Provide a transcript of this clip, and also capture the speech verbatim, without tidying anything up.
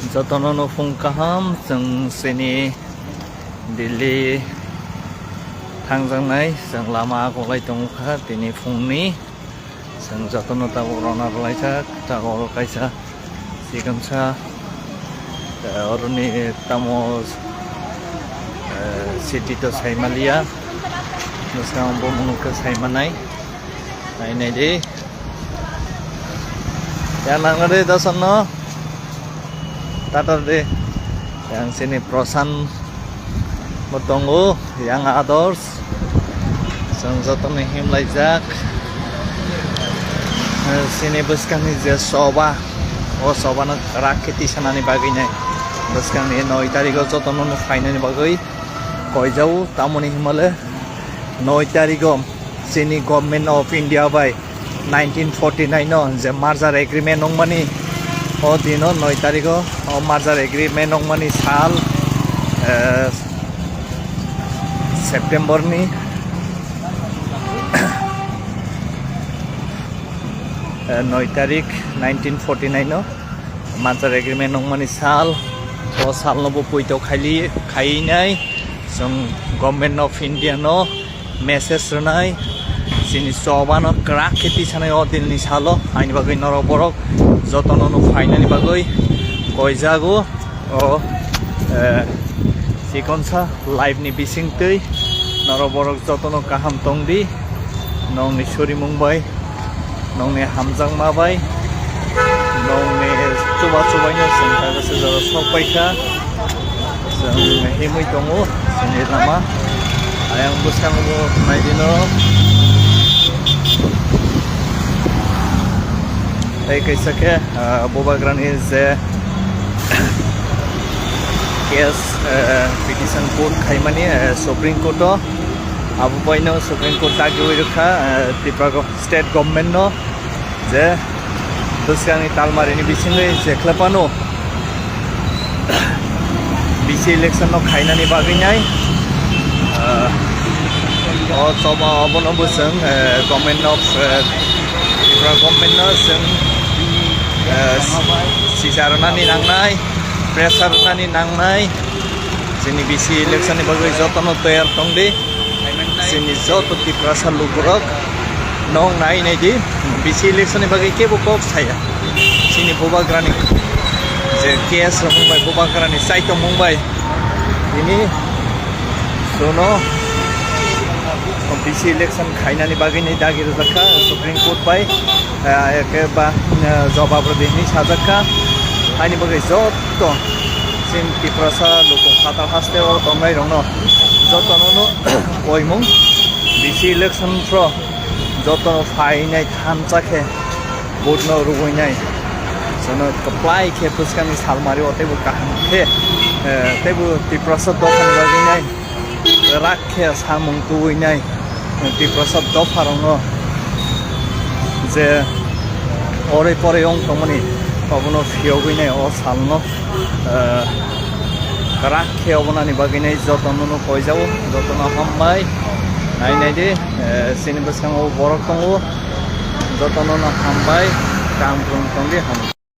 Jotono no phung kaham, chwng chini Delhi thangjaknai, chwng lama agoklai tongkha tini phungni. Chwng jotono tabuk rwna rwlaijak, tabuk oro kaisa sikonsa, eh, oroni tamo, eh, city to saimaliya, bwskango bumung khe saimanai, nainai di. Yang nangna de dasanno. Tatar de. Yang sini Prosan bo tongo, yang others. Chwng jotono himlaijak. Sini bwskangni je soba, o sobano rak khe tisanani bagwi nai. Bwskangni noi tarigo jotono phainani bagwi koijao, tamoni himale noi tarigo chini Government of India bai nineteen forty nine o je merger agreement wngmani, o dino noi tarigo o merger agreement wngmani sal, eh, September ni, eh, noi tarik nineteen forty nine o merger agreement wngmani sal, o salno bo poito khaili khainai chwng Government of India no message rwnai, chini chobano kwrak khe tisanai o dilni salo, haini bagwi norok borok jotono no phainani bagwi koijago o, eh, sikonsa live ni bisingtwi norok borok jotono kaham tongdi, nongni surimung bai, nongni hamjakma bai, nongni chuba chubaino chwng kaisa jora sok paikha. Chwng himwi tongo chini lama. Ayang bwskango naidi norok. Tei kaisa khe, ah, bubagrani je case, eh, petition court khaimani, eh, Supreme Court o, abo baino Supreme Court dagiwi rwkha, eh, Tripura go-, state government no, je bwskangni talmarini bisingwi je khlapano B C election no khainani bagwi nai, eh, o choba obono bo chwng, eh, government of, eh, Tripura government no chwng, eh, sisa rwnani nangnai, pressure rwnani nangnai, chini B C election ni bagwi jotono toyar tongdi. Chini joto Tiprasa lukurok nong nai nai di, B C election ni bagwi kebo kok saya. Chini bubagrani je case rok mung bai, bubagrani chaitom mung bai, tini suno B C election khainani bagwi ni dagi rwjakha Supreme Court bai, ah, eke ba, ah, jobab rwdi hinwi sajakha. Haini bagwi joto chini Tiprasa luku phatar haste o tongnai rokno jotono no koimung B C election pro joto phainai thansa khe vote no rwinai. Jono kwplai khe bwskangni salmari o teibo kaham khe, eh, teibo Tiprasa dophani bagwi nai rak khe samung tubui nai Tiprasa dopha rokno je oroi poroi wng tongmani obono phiyogwi nai o salno. Eh, kwrak khe obonani bagwi nai jotono no koijao, jotono hambai. Nai nai di, eh, chini bwskango borok tongo, jotono no hambai, kaham tong tong di, hambai.